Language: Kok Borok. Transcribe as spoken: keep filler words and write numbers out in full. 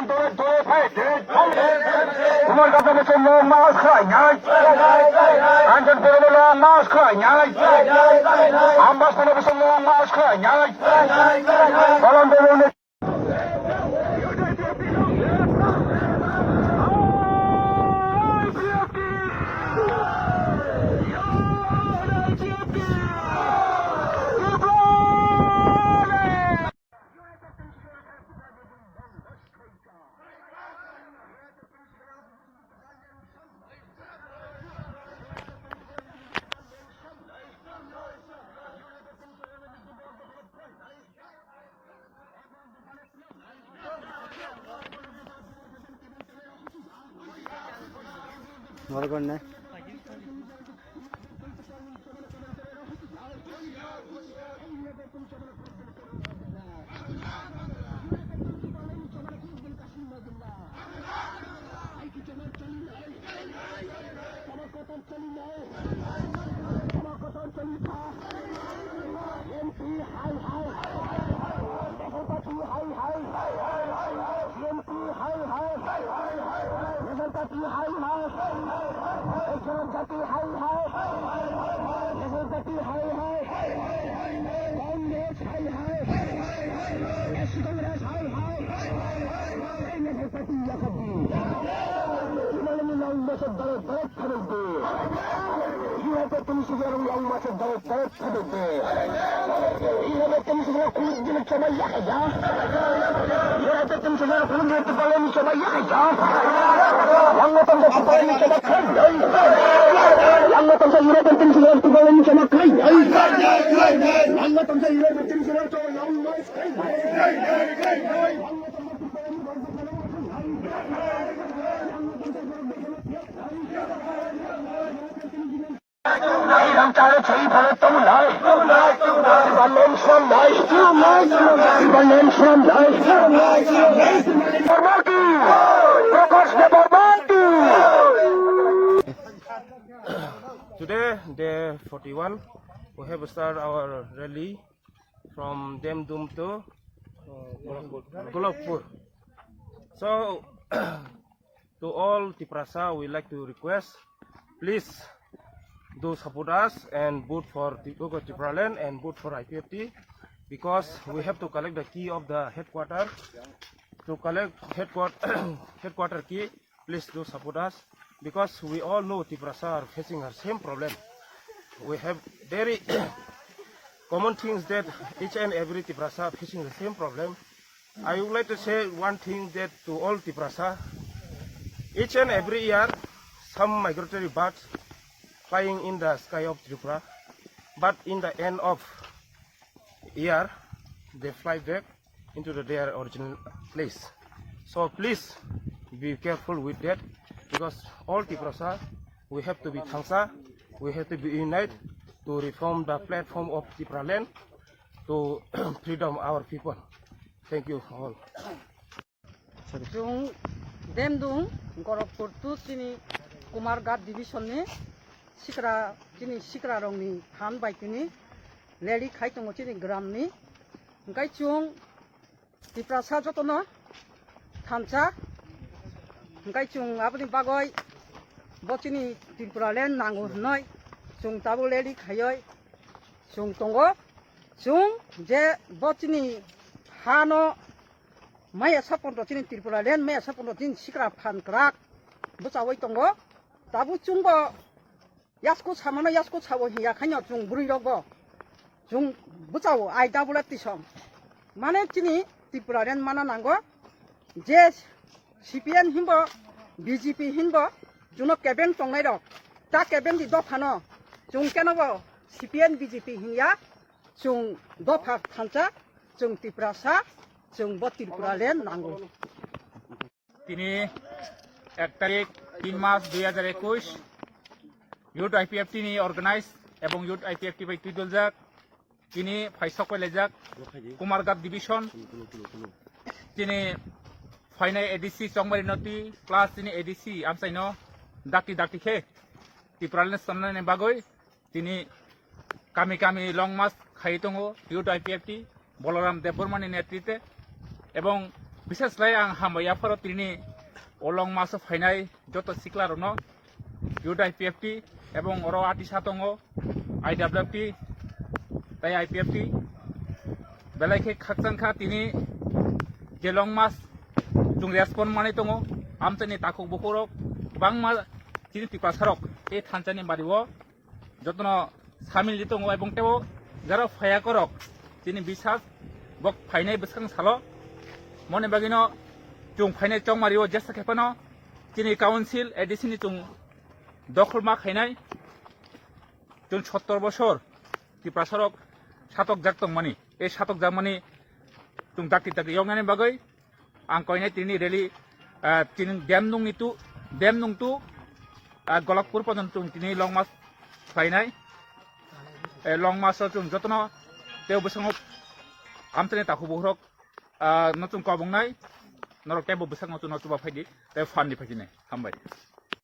Dole dole fai de. Kumar Gandhi ni long march khlainai. Anjan Puri ni long march khlainai. Ambassador ni long march khlainai. Balam Devi ni Iran chale chei phale tong nai. Iran nem sram nai. Iran nem sram nai. Debbarma ki. Prakash Debbarma ki. Today, day forty-one, we have started our rally from Demdum to Golokpur. So, to all Tiprasa, we like to request, please do support us and vote for Ti-, Tipraland and vote for I P F T, because we have to collect the key of the headquarter. To collect headquarter, headquarter key, please do support us, because we all know Tiprasa are facing the same problem. We have very common things that each and every Tiprasa are facing the same problem. I would like to say one thing that to all Tiprasa, each and every year, some migratory birds flying in the sky of Tripura, but in the end of year, they fly back into the, their original place. So please be careful with that, because all Tiprasa, we have to be thansa, we have to be united to reform the platform of Tipraland to freedom our people. Thank you all. Chwng Demdung, Gorakhpur to chini Kumarghat division ni sikra, chini sikra rok ni phan bai tini rally khai tongo chini gram ni. Hwnkhe chwng Tiprasa jotono thansa, hwnkhe chwng aboni bagwi bo chini Tipraland nango hwnwi chwng tabuk rally khaiwi chwng tongo. Chwng je bo chini hano maya saponto chini Tipraland maya saponto chini sikra phan kwrak bwchawi tongo. Tabuk chwngbo yasku samano yasku sao hiya khaino chwng bwrwi rokbo chwng bwchao I double F T song. Mane chini Tipraland mana nango je C P M hinbo B J P hinbo chwngno kebeng tongnai rok ta kebeng di dophano chwng kenobo C P M B J P hinya chwng dopha thansa chwng Tiprasa chwng bo Tipraland nango. Tini ek tarik tin mas dui hajar ekush, Youth I P F T ni organize ebong Youth I P F T bai twidoljak, tini phaisok pai laijak Kumarghat division, tini phainai A D C Chongmari Noti plus tini A D C amchaino dakti dakti khe Tipraland sonnani bagwi tini kami kami long march khai tongo Youth I P F T Balaram Debbarma ni netrite ebong Bishesh khlai ang hambai yapharo tini o long maso phainai joto sikla rokno youth I P F T ebong oro atisa tongo I W F T tai I P F T belai khe khakchang kha tini je long mas chung respond manwi tongo amchaini takhuk bukhuk rok kwbangma tini Tiprasa rok tei thansa ni bari o jotono samil di tongo ebong tebo jaro phaya korok chini bisas bok phainai bwskang salo moni bagino chung phainai chongmari o jesa khe phano chini council A D C ni chung dokhol ma khainai chung sottor bosor Tiprasa rok satok jak tongmani ei satok jakmani chung dakti dakti yoknani bagwi ang koinai tini rally ah, tini dem nung ni tu dem nung tu ah, Golokpur pojon chung tini long march khlainai. Eh, long march o chung jotono tei bwskango amtani takhuk bukhuk rok ah, no chung kobongnai norok tei bo bwskango chung no chuba phaidi tei phan di phaidi nai hambai.